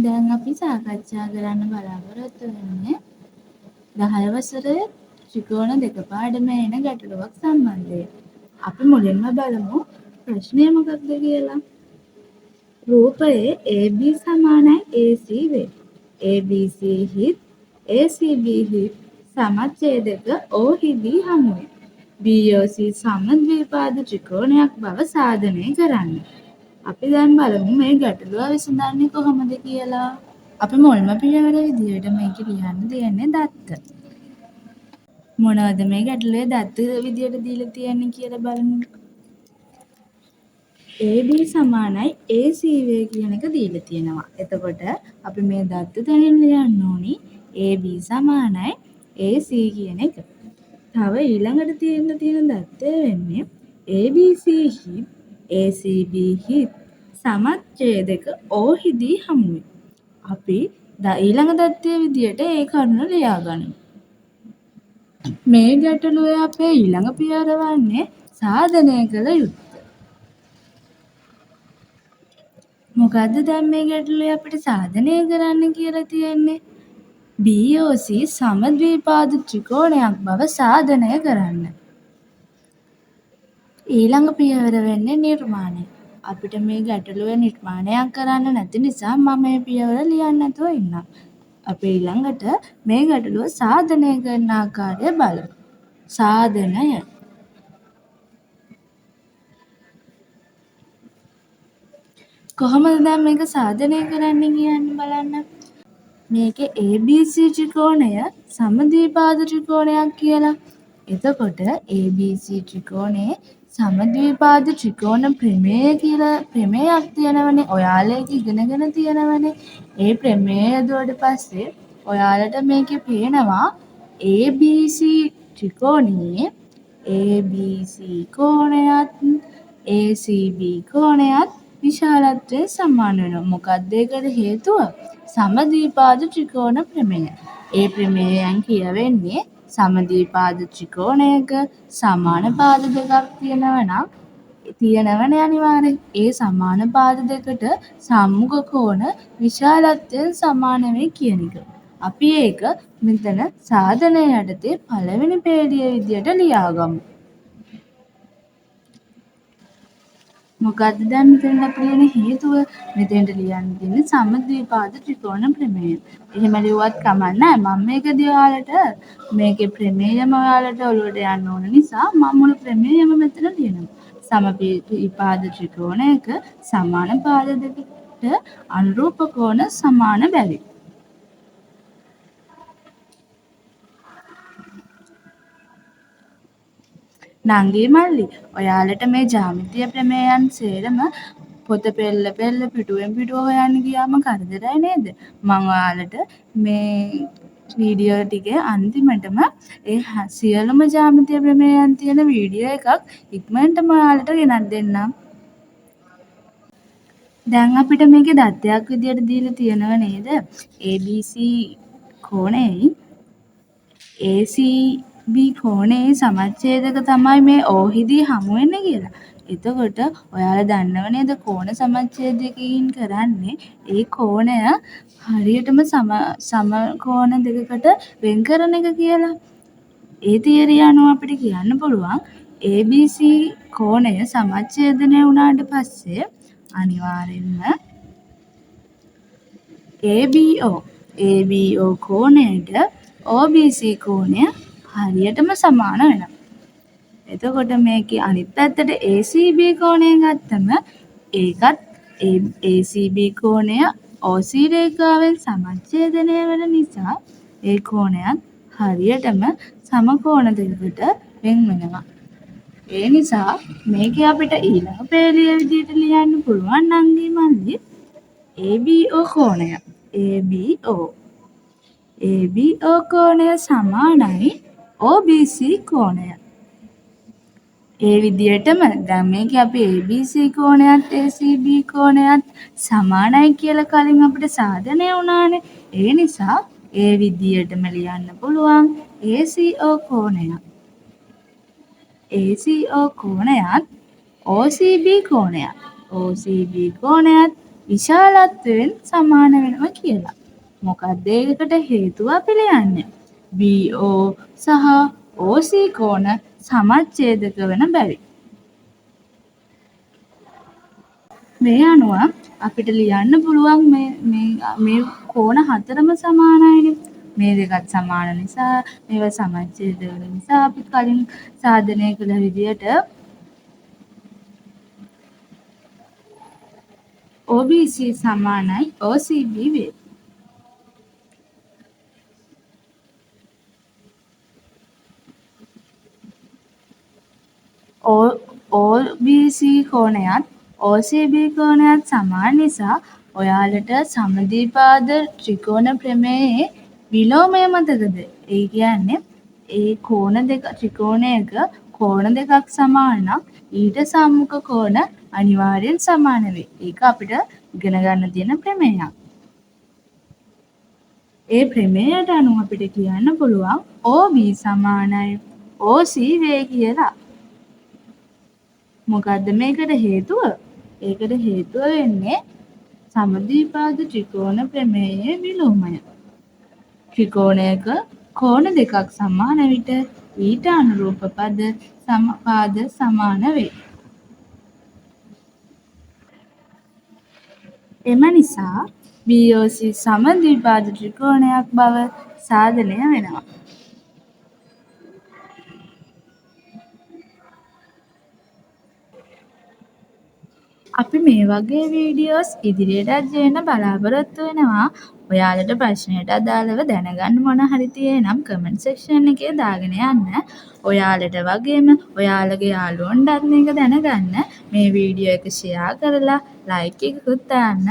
දැන් අපි සාකච්ඡා කරන්න බලාපොරොත්තු වෙන්නේ 10 වසරේ ත්‍රිකෝණ දෙක පාඩමේ එන ගැටලුවක් සම්බන්ධයෙන්. අපි මුලින්ම බලමු ප්‍රශ්නය මොකක්ද කියලා. රූපයේ AB සමානයි AC වේ. ABC හිත් ACB හිත් සමච්ඡේදක O හිදී හමුවේ. BOC සමද්විපාද ත්‍රිකෝණයක් බව සාධනය කරන්න. අපි දැන් බලමු මේ ගැටලුව විසඳන්නේ කොහොමද කියලා. අපි මුල්ම පියවර විදියට මේකේ ලියන්න තියෙන්නේ දත්ත. මොනවද මේ ගැටලුවේ දත්ත විදියට දීලා තියෙන්නේ කියලා බලමු. AB සමානයි AC වේ කියන එක දීලා තියෙනවා. එතකොට අපි මේ දත්ත තැනින් ලියන්න ඕනි AB සමානයි AC කියන එක. තව ඊළඟට තියෙන්න තියෙන දත්තය වෙන්නේ ABC හිත් ACB හිත් සමච්ඡේදක O හිදී හමුවේ. අපි ඊළඟ දත්තය විදියට ඒ කරුණ ලියා ගනිමු. මේ ගැටලුවේ අපේ ඊළඟ පියවර වන්නේ සාධනය කළ යුත්ත. මොකද්ද දැන් මේ ගැටලුවේ අපිට සාධනය කරන්න කියලා තියෙන්නේ? BOC සමද්විපාද ත්‍රිකෝණයක් බව සාධනය කරන්න. ඊළඟ පියවර වෙන්නේ නිර්මාණය. අපිට මේ ගැටලුවේ නිර්මාණයක් කරන්න නැති නිසා මම මේ පියවර ලියන්නේ නැතුව ඉන්නම්. අපි ඊළඟට මේ ගැටලුව සාධනය කරන ආකාරය බලමු. සාධනය. කොහොමද දැන් මේක සාධනය කරන්නේ කියන්න බලන්න. මේකේ ABC ත්‍රිකෝණය සමද්විපාද ත්‍රිකෝණයක් කියලා. එතකොට ABC ත්‍රිකෝණයේ සමද්විපාද ත්‍රිකෝණ ප්‍රමේය කියලා ප්‍රමේයක් තියෙනවනේ. ඔයාලා ඒක ඉගෙනගෙන තියෙනවනේ. ඒ ප්‍රමේය යදුවට පස්සේ ඔයාලට මේකේ පේනවා ABC ත්‍රිකෝණයේ ABC කෝණයත් ACB කෝණයත් විශාලත්වයෙන් සමාන වෙනවා. මොකක්ද ඒකට හේතුව? සමද්විපාද ත්‍රිකෝණ ප්‍රමේය. ඒ ප්‍රමේයයන් කියවෙන්නේ සමද්විපාද ත්‍රිකෝණයක සමාන පාද දෙකක් තියෙනවා නම් තියෙනවනේ අනිවාර්යෙන්. ඒ සමාන පාද දෙකට සම්මුඛ කෝණ විශාලත්වයෙන් සමාන වෙයි කියන එක. අපි ඒක මෙතන සාධනය යටතේ පළවෙනි පේළිය විදියට ලියාගමු. මොකද්ද දැන් මෙතනට අපි ලියන හේතුව? මෙතෙන්ට ලියන්න තියෙන්නේ සමද්විපාද ත්‍රිකෝණ ප්‍රමේය. එහෙම ලිව්වත් කමක් නෑ. මම මේකදී ඔයාලට මේකේ ප්‍රමේයම ඔයාලට ඔලුවට යන්න ඕන නිසා මම මුළු ප්‍රමේයම මෙතන ලියනවා. සමද්විපාද ත්‍රිකෝණයක සමාන පාද දෙකට අනුරූප කෝණ සමාන බැවින්. නංගී මල්ලි, ඔයාලට මේ ජ්‍යාමිතිය ප්‍රමේයන් සේරම පොත පෙරල පෙරල පිටුවෙන් පිටුව හොයන්න ගියාම කරදරයි නේද? මං ඔයාලට මේ වීඩියෝ ටිකේ අන්තිමටම ඒ සියලුම ජ්‍යාමිතිය ප්‍රමේයන් තියෙන වීඩියෝ එකක් ඉක්මනටම ඔයාලට ගෙනත් දෙන්නම්. දැන් අපිට මේකේ දත්තයක් විදියට දීලා තියෙනව නේද? ABC කෝණයයි ACB කෝණයේ සමච්ඡේදක තමයි මේ O හිදී හමු වෙන්නේ කියලා. එතකොට ඔයාලා දන්නව නේද කෝණ සමච්ඡේදකකින් කරන්නේ ඒ කෝණය හරියටම සම කෝණ දෙකකට වෙන් කරන එක කියලා. ඒ තියරිය අනුව අපිට කියන්න පුළුවන් ABC කෝණය සමච්ඡේදනය වුණාට පස්සේ අනිවාර්යෙන්ම ABO කෝණයට OBC කෝණය හරියටම සමාන වෙනවා. එතකොට මේකේ අනිත් පැත්තට ACB කෝණය ගත්තම ඒකත් ACB කෝණය OC රේඛාවෙන් සමච්ඡේදනය වෙන නිසා ඒ කෝණයත් හරියටම සමකෝණ දෙකකට වෙන් වෙනවා. ඒ නිසා මේකේ අපිට ඊළඟ පේළිය විදියට ලියන්න පුළුවන් නංගි මල්ලි ABO කෝණය. ABO කෝණය සමානයි OBC කෝණය. ඒ විදියටම දැන් මේකේ අපි ABC කෝණයත් ACB කෝණයත් සමානයි කියලා කලින් අපිට සාධනය වුණානේ. ඒ නිසා ඒ විදියටම ලියන්න පුළුවන් ACO කෝණය. ACO කෝණයත් OCB කෝණයත් OCB කෝණයත් විශාලත්වයෙන් සමාන වෙනවා කියලා. මොකක්ද ඒකට හේතුව අපි ලියන්නේ? BO සහ OC කෝණ සමච්ඡේදක වන බැවින්. මේ අනුව අපිට ලියන්න පුළුවන් මේ කෝණ හතරම සමානයිනේ. මේ දෙකත් සමාන නිසා මේවා සමච්ඡේද වෙන නිසා අපි කලින් සාධනය කළ විදියට OBC සමානයි OCB වේ. OBC කෝණයත් OCB කෝණයත් සමාන නිසා ඔයාලට සමද්විපාද ත්‍රිකෝණ ප්‍රමේයයේ විලෝමය මතකද? ඒ කියන්නේ ඒ කෝණ දෙක ත්‍රිකෝණයක කෝණ දෙකක් සමාන නම් ඊට සම්මුඛ කෝණ අනිවාර්යෙන් සමාන වේ. ඒක අපිට ඉගෙන ගන්න තියෙන ප්‍රමේයයක්. ඒ ප්‍රමේයයට අනුව අපිට කියන්න පුළුවන් OB සමානයි OC වේ කියලා. මොකද්ද මේකට හේතුව? ඒකට හේතුව වෙන්නේ සමද්විපාද ත්‍රිකෝණ ප්‍රමේයයේ විලෝමය. ත්‍රිකෝණයක කෝණ දෙකක් සමාන විට ඊට අනුරූප පාද සමාන වේ. එම නිසා BOC සමද්විපාද ත්‍රිකෝණයක් බව සාධනය වෙනවා. අපි මේ වගේ වීඩියෝස් ඉදිරියටත් ගේන්න බලාපොරොත්තු වෙනවා. ඔයාලට ප්‍රශ්නයට අදාළව දැනගන්න මොන හරි තියෙනම් කමෙන්ට් සෙක්ෂන් එකේ දාගෙන යන්න. ඔයාලට වගේම ඔයාලගේ යාළුවන්ටත් මේක දැනගන්න මේ වීඩියෝ එක ෂෙයා කරලා ලයික් එකකුත් දාන්න.